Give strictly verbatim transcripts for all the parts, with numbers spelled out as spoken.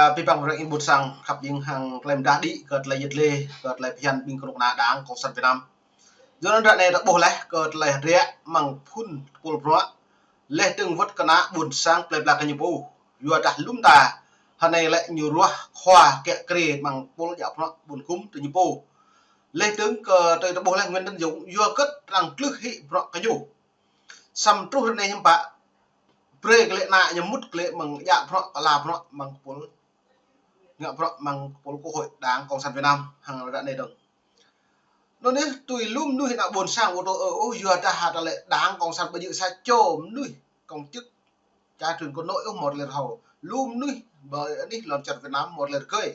Abih bang ƀing ƀôn sang khăp jing hăng tơlơi mơda đĭ kơ tơlơi yet lê, kơ tơlơi phiăn ƀing kơnuk kơna Đảng Cộng sản Việt Nam. Yua anŭn ră anai ta ƀuh laih kơ tơlơi hơdră mơ̆ng phun tơpul bruă. Laih dơ̆ng wơ̆t kơ ană ƀôn sang plơi pla kơ ñu pô. Yua dah lŏm ta, hơnai lĕ ñu ruah khua kiă kriê mơ̆ng tơpul djă bruă ƀôn gum tơ ñu pô. Laih dơ̆ng kơ tơlơi ta ƀuh laih Nguyễn Tấn Dũng, yua hơget arăng tlưh hĭ bruă kơ ñu. Samơ̆ truh ră anai hiư̆m pă, brơi kơ lĕ ană ñu mŭt kơ lĕ mơ̆ng djă bruă, kơ la bruă mơ̆ng tơpul, ngă bruă mơ̆ng tơpul Quốc hội Đảng Cộng sản Việt Nam hăng ră anai dơ̆ng. Anŭn yơh tui lu mơnuih ană ƀôn sang ƀu thâo ôh, yua dah hă tơlơi Đảng Cộng sản ƀu djơ̆ sa čô mơnuih công chức, cha truyền con nối ôh, hmâo tơlơi thâo. Lu mơnuih ƀơi anih lŏn čar Việt Nam hmâo tơlơi rơgơi,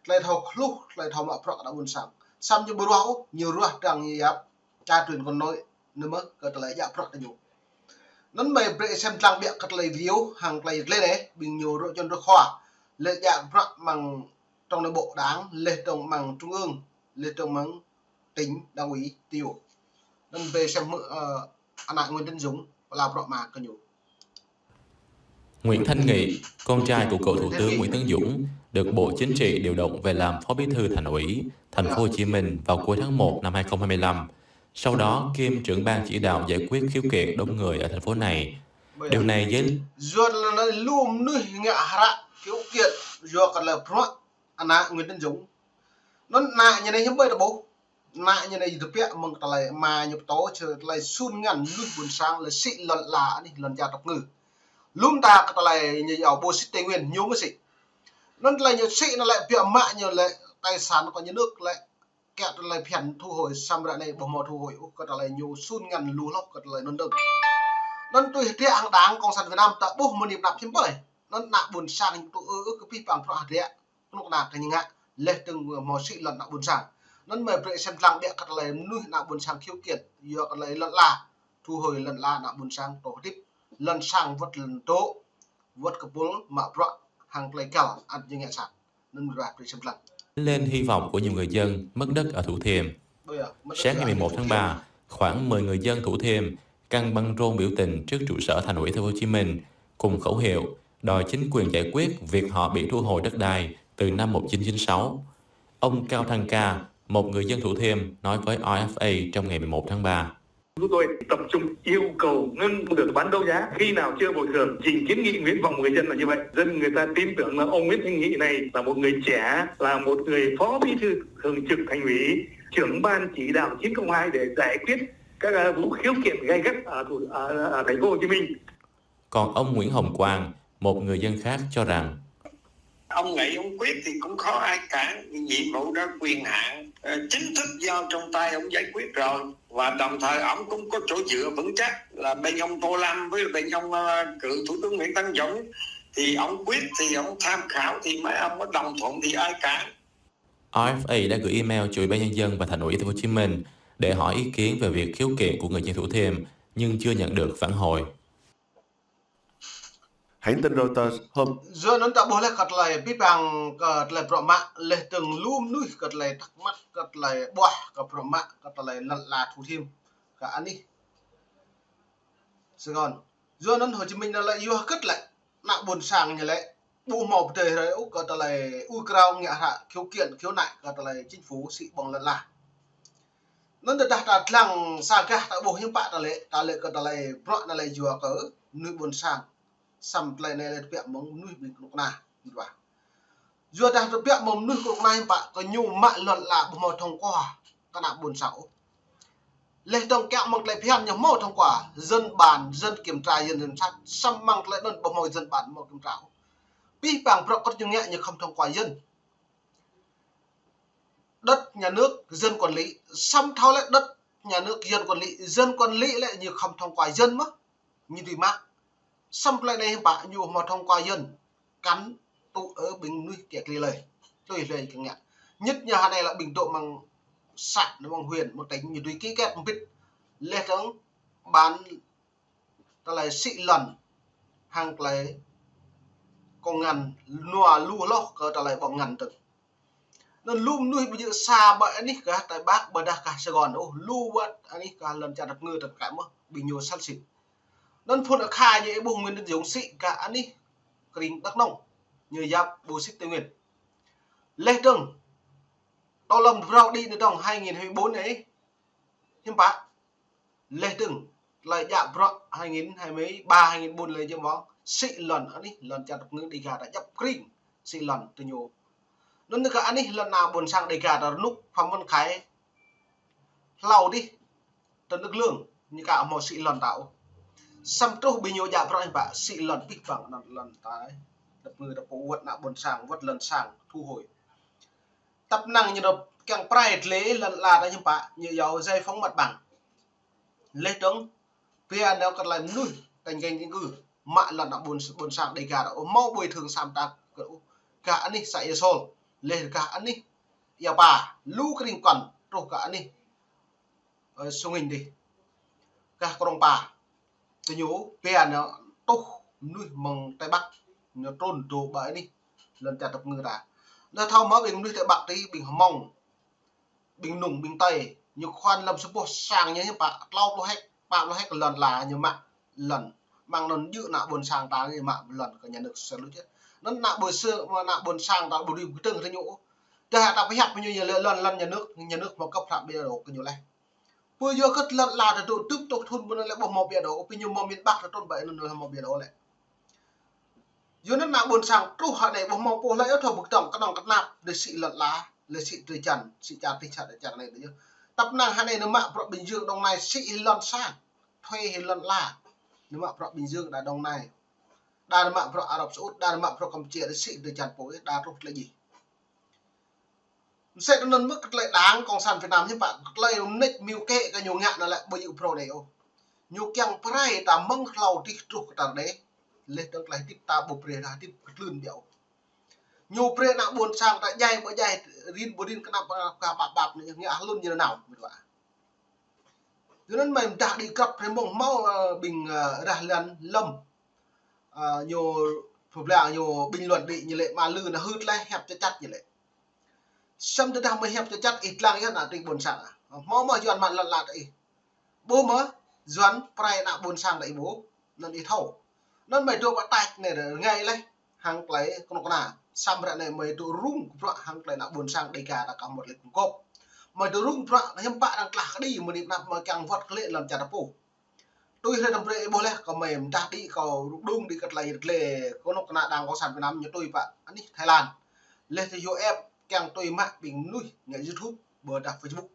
tơlơi thâo hluh, tơlơi thâo mă bruă kơ ană ƀôn sang. Samơ̆ ñu ƀu ruah ôh, ñu ruah dăng ñu yap cha truyền con nối, anŭn mơ̆ kơ tơlơi djă bruă kơ ñu. Anŭn mơi brơi sem lăng biă kơ tơlơi video hăng tơlơi yet lê anai, ƀing ñu rŏ čun rŏ khua. Lĕ djă bruă mơ̆ng trong nội bộ Đảng, laih dơ̆ng mơ̆ng trung ương, laih dơ̆ng mơ̆ng tỉnh, Đảng ủy, tiểu. Anŭn brơi sem hmư̆, ơ, ană Nguyễn Tấn Dũng pơala bruă mă kơ ñu. Nguyễn Thanh Nghị, con trai của cựu Thủ tướng Nguyễn Tấn Dũng, được Bộ Chính trị điều động về làm Phó Bí thư Thành ủy Thành phố Hồ Chí Minh vào cuối tháng một năm hai không hai lăm. Sau đó kiêm trưởng ban chỉ đạo giải quyết khiếu kiện đông người ở thành phố này. Điều này dấy Yua anŭn lu mơnuih ngă hră khiếu kiện yua kơ tơlơi bruă ană Nguyễn Tấn Dũng. Anŭn ană ñu anai hiư̆m ƀơi ta ƀuh. Ană ñu anai tơbiă mơ̆ng tơlơi ama ñu pơtô, čơ tơlơi sun ngăn mơnuih ƀôn sang lĕ sĭ lŏn ala anih lŏn čar tơpul ngư. Lŏm ta kơ tơlơi ñu yua ƀu sĭ Tây Nguyên ñu mơ̆ sĭ. Anŭn tơlơi ñu sĭ anŭn lĕ biă mă ñu lĕ tài sản của nhà nước lĕ kiă tơlơi phiăn thu hồi, samơ̆ ră anai ƀu hmâo thu hồi ôh kơ tơlơi ñu sun ngăn lu hloh kơ tơlơi anŭn dơ̆ng. Anŭn tui hơdră hăng Đảng Cộng sản Việt Nam ta ƀuh mơ̆ng anăp hiư̆m ƀơi. Anŭn ană ƀôn sang ñu tŭ ư ư kơ abih bang bruă hơdră kơnuk kơna kơ ñu ngă, laih dơ̆ng hmâo sĭ lŏn ană ƀôn sang. Anŭn mơi brơi sem lăng biă kơ tơlơi mơnuih ană ƀôn sang khiếu kiện yua kơ tơlơi lŏn ala, thu hồi lŏn ala ană ƀôn sang tŏ hơdip, lŏn sang wơ̆t lŏn dŏ, wơ̆t kơ tơpul mă bruă hăng tơlơi kăl ăt ñu ngă sang. Anŭn mơi brơi sem lăng. Lên hy vọng của nhiều người dân mất đất ở Thủ Thiêm. Sáng ngày mười một tháng ba, khoảng mười người dân Thủ Thiêm căng băng rôn biểu tình trước trụ sở Thành ủy Thành phố Hồ Chí Minh cùng khẩu hiệu đòi chính quyền giải quyết việc họ bị thu hồi đất đai từ năm một chín chín sáu. Ông Cao Thăng Ca, một người dân Thủ Thiêm, nói với R F A trong ngày mười một tháng ba. Chúng tôi tập trung yêu cầu ngưng việc bán đấu giá khi nào chưa bồi thường, chỉ kiến nghị nguyện vọng của người dân là như vậy. Dân người ta tin tưởng là ông Nguyễn Thanh Nghị này là một người trẻ, là một người phó bí thư thường trực Thành ủy, trưởng ban chỉ đạo chín không hai để giải quyết các, à, vụ khiếu kiện gay gắt ở thủ, ở, ở thành phố Hồ Chí Minh. Còn ông Nguyễn Hồng Quang, một người dân khác cho rằng Ông Nghị ông quyết thì cũng khó ai cản, nhiệm vụ đó quyền hạn, ờ, chính thức giao trong tay ông giải quyết rồi. Và đồng thời ông cũng có chỗ dựa vững chắc là bên ông Tô Lâm với bên ông, ờ, cựu Thủ tướng Nguyễn Tấn Dũng thì ông quyết thì ông tham khảo thì mấy ông có đồng thuận thì ai cản. R F A đã gửi email cho Ủy ban Nhân dân và Thành ủy Thành phố Hồ Chí Minh để hỏi ý kiến về việc khiếu kiện của người dân Thủ Thiêm nhưng chưa nhận được phản hồi. Hãng tin Reuters hôm Yua anŭn ta ƀuh laih kơ tơlơi abih bang kơ tơlơi bruă mă, laih dơ̆ng lu mơnuih kơ tơlơi thắc mắc, kơ tơlơi ƀuah, kơ bruă mă, kơ tơlơi lŏn ala Thủ Thiêm, kơ anih Sài Gòn. Yua anŭn Hồ Chí Minh anŭn lĕ yua hơget lĕ, ană ƀôn sang ñu lĕ ƀu hmâo pơdơi hrơi ôh kơ tơlơi ur krao ngă hră khiếu kiện khiếu nại kơ tơlơi chính phủ sĭ ƀơ̆ng lŏn ala. Anŭn tơdah ta lăng sa gah ta ƀuh hiư̆m pă ta lĕ, ta lĕ kơ tơlơi bruă anŭn lĕ yua kơ mơnuih ƀôn sang. Samơ̆ tơlơi anai lĕ tơbiă mơ̆ng mơnuih ƀing kơnuk kơna. Yua dah tơbiă mơ̆ng mơnuih kơnuk kơna hiư̆m pă kơ ñu mă lŏn ala ƀu hmâo thông qua kơ ană ƀôn sang ôh. Laih dơ̆ng kiăng mơ̆ng tơlơi phiăn ñu hmâo thông qua, dân bàn, dân kiểm tra, dân giám sát, samơ̆ mơ̆ng tơlơi anŭn ƀu hmâo dân bàn, hmâo kiểm tra ôh. Abih bang bruă kơ ñu ngă ñu khŏm thông qua dân. Đất nhà nước dân quản lý, samơ̆ thâo lĕ đất nhà nước dân quản lý, dân quản lý lĕ ñu khŏm thông qua dân mơ̆, ñu tui mă. Samơ̆ tơlơi anai hiư̆m pă ñu hmâo thông qua dân, kăn tŭ ư ƀing mơnuih kiă kriê lơi. Tui lơi kơ ngă. Nhất ñu hơnai lĕ ƀing dŏ mơ̆ng xã, mơ̆ng huyện, mơ̆ng tỉnh, ñu tui ký kết mbĭt. Laih dơ̆ng ban tơlơi sĭ lŏn hăng tơlơi kông ngăn nua lu hloh kơ tơlơi ƀơ̆ng ngăn dơ̆ng. Anŭn lu mơnuih ƀu djơ̆ sa ƀơi anih gah Tây Bắc, ƀôdah gah Sài Gòn ôh, lu wơ̆t anih gah lŏn čar tơpul ngư tơkai mơ̆ ƀing ñu săn sĭ. Anŭn phŭn akha ñu ih ƀuh Nguyễn Tấn Dũng sĭ gah anih krĭng Đắk Nông. ñu yap ƀu sĭt Tây Nguyên. Leh dơ̆ng, tơlơi lŏm bruă đĭ anai dơ̆ng hai nghìn hai mươi bốn anai, hiư̆m pă. Leh dơ̆ng, tơlơi djă bruă hai nghìn hai mươi ba, hai nghìn bốn leh jơ̆ mơ̆ng, sĭ lŏn anih, lŏn čar tơpơngư Dega ta djăp kring, sĭ lŏn tơ ñu. Anŭn kơ anih lŏn ană ƀôn sang Dega ta rơnŭk Phạm Văn Khải hlâo dih, tơ nước lương, ñu ka hmâo sĭ lŏn ta ôh. Samơ̆ truh ƀing ñu djă bruă hiư̆m pă, sĭ lŏn pih păng anŭn lŏn ta, tơpơngư ta pô wơ̆t ană ƀôn sang, wơ̆t lŏn sang, thu hồi. Tăp năng ñu dŏ kiăng pơrai tơlơi lŏn ala ta hiư̆m pă, ñu yua giải phóng mặt bằng. Leh dơ̆ng, pia nao kơ tơlơi mơnuih, tanh keng keng kư, mă lŏn ană ƀôn, ƀôn sang Dega ta ôh, hmâo bồi thường sa mơta kơ ôh, gah anih xã Ia Sol, leh gah anih Ia Pa, lu kring kŏn, truh gah anih, ơ, Sông Hinh dih, gah Krông Pa. Tơ ñu, pia nao tuh mơnuih mơ̆ng Tây Bắc, ñu trŭn dŏ ƀơi anih, lŏn čar tơpơngư ta. Anŭn thâo mơ̆ ƀing mơnuih Tây Bắc tih, ƀing Hmông, ƀing Nùng, ƀing Tây, ñu khuăn lăm sa boh sang ñu hiư̆m pă, klâo pluh héc, pă pluh héc lŏn ala ñu mă lŏn. Mơ̆ng anŭn djơ̆ ană ƀôn sang ta ñu mă lŏn kơ nhà nước sơ lu čĕ. Anŭn ană ƀôn sang, ană ƀôn sang ta ƀu dưi pơkơdơ̆ng tơ ñu. Dah ta pơhiăp ñu lŏn, lŏn nhà nước, nhà nước hmâo cấp hră bia đô kơ ñu leh. Pơ yua kơ lŏn ala ta dŏ tŭm tŏk thŭn ƀơi anŭn lĕ ƀu hmâo bia đô, pơ ñu hmâo miền Bắc ta trŭn ƀơi anŭn hmâo bia đô lĕ. Yua anŭn ană ƀôn sang truh hơnai ƀu hmâo pô hlơi ôh thâo ƀu kơdŏng kơnŏng kơnap, đe sĭ lŏn ala, đe sĭ drơi jăn, sĭ čar tih čar čar anai đe yơh. Tăp năng hơnai ñu mă bruă Bình Dương Đồng Nai sĭ lŏn sang, thuê lŏn ala. Ñu mă bruă Bình Dương đa Đồng Nai. Đa ñu mă bruă Arab Saudi, đa ñu mă bruă Campuchia, đe sĭ drơi jăn pô, đa truh tơlơi djai. Mơsĕ anŭn mơ̆ kơ tơlơi Đảng Cộng sản Việt Nam hiư̆m pă, kơ tơlơi mơneč mơyŭ kĕ kơ ñu ngă anŭn lĕ ƀu djơ̆ phrâo đe ôh. Ñu kiăng pơrai ta mơ̆ng hlâo dih truh kơ tơlơi đe. Leh dơ̆ng tơlơi hơdip ta ƀu brơi ta hơdip kơtlưn biă ôh. Ñu brơi ană ƀôn sang ta djai ƀu djai, rin ƀu rin, kơnap ƀă ƀăp ƀăp anai, ngă hlŭn ñu nao, mĭt wa. Yua anŭn mơi mơdah đĭ krăp hrơi mông hmâo, ơ, ƀing, ơ, rah lăn lŏm. Ơ, ñu pơblang ñu bình luận đĭ ñu lĕ mă lư anŭn hưt leh hiăp čăt čăt ñu lĕ. Samơ̆ tơdah mơi hiăp čăt čăt ih lăng yơh ană tring ƀôn sang ah. Hmâo mơ̆ Yuan mă lŏn ala ta ih. Ƀu mơ̆ Yuan pơrai ană ƀôn sang ta ih ƀu. Anŭn ih thâo. Anŭn mơi dŏ pơ tač anai rơngai leh. Hăng tơlơi kơnuk kơna. Samơ̆ ră anai mơi dŏ rŭng bruă hăng tơlơi ană ƀôn sang Dega ta kơ mơ̆t lĕ kơkuh. Mơi dŏ rŭng bruă hiư̆m pă arăng tlah kơđi mơ̆ anai anăp mơi kiăng wơ̆t kơ lĕ lŏn čar ta pô. Tui hrơi tơm brơi ih ƀuh leh, kơ mơi mơdah đĭ kơ rŭng đung đĭ kơ tơlơi rơglê kơnuk kơna Đảng Cộng sản Việt Nam ñu tui pă anih Thái Lan. Leh tơ U S A kiăng tui mă ƀing mơnuih ngă YouTube ƀôdah Facebook.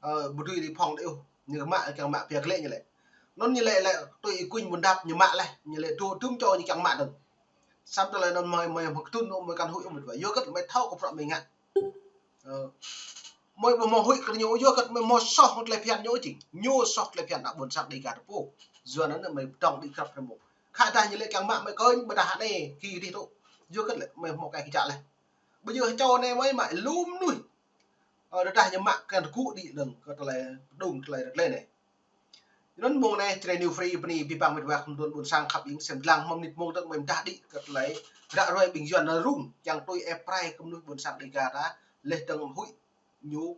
Ơ, ƀu dưi đĭ phŏng đĭ ôh, ñu mă kiăng mă pia glĕ ñu lĕ. Anŭn ñu lĕ lĕ tui ih kuñ ƀôn đăp ñu mă leh, ñu lĕ dŏ tŭm čô ñu kiăng mă dơ̆ng. Samơ̆ tơlơi anŭn mơi, mơi hmâo kơtưn ôh, mơi kăn huĭ ôh mĭt wa. Yua kơ mơi thâo kơ bruă mơi ngă. Ơ, mơi ƀu hmâo huĭ kơ ñu, yua kơ mơi hmâo soh hăng tơlơi phiăn ñu jing. Ñu soh tơlơi phiăn ană ƀôn sang Dega ta pô. Yua anŭn mơi pơdŏng đĭ krăp hrơi mông. Khă dah ñu lĕ kiăng mă mơi kơnh ƀôdah hă anai, ki dih tŭ. Yua kơ lĕ mơi hmâo kơ kơčă leh. Ƀu djơ̆ čô anai mơi mă lu mơnuih. Ơ, tơdah ñu mă kiăng tơgŭ đĭ dơ̆ng kơ tơlơi pơdŏng tơlơi rơglê anai. Anŭn mông anai, Jrai New Free bơni abih bang mĕt wa khul mơtun ƀôn sang khăp ing sem dlăng hmâo mơnit mông tơ̆k mơi mơdah đĭ kơ tơlơi ră ruai ƀing Yuan anŭn rŭng, kiăng tui ĕp pơrai kơ mơnuih ƀôn sang Dega ta, leh dơ̆ng huĭ ñu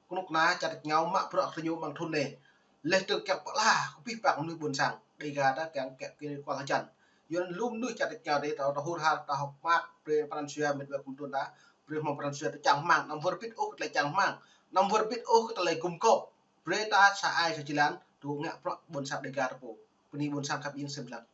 kơnuk kơna čar tač rơngiao mă bruă kơ ñu mơ̆ng thŭn anai. Leh dơ̆ng kiăng pơala kơ abih bang mơnuih ƀôn sang Dega ta kiăng kiăng kơ kual hơjăn. Yua anŭn lu mơnuih čar tač rơngiao dih ta, ta hur har, ta hơ̆k mơak, brơi pran jua mĕt wa khul mơtun ta, brơi hmâo pran jua ta čang hmang, anăm wơr bĭt ôh kơ tơlơi čang hmang, anăm wơr bĭt ôh kơ tơlơi gum gôp. Brơi ta sa ai sa jơlan, dŏ ngă bruă ƀôn sang Dega ta pô. Bơni ƀôn sang khăp ing sem dlăng.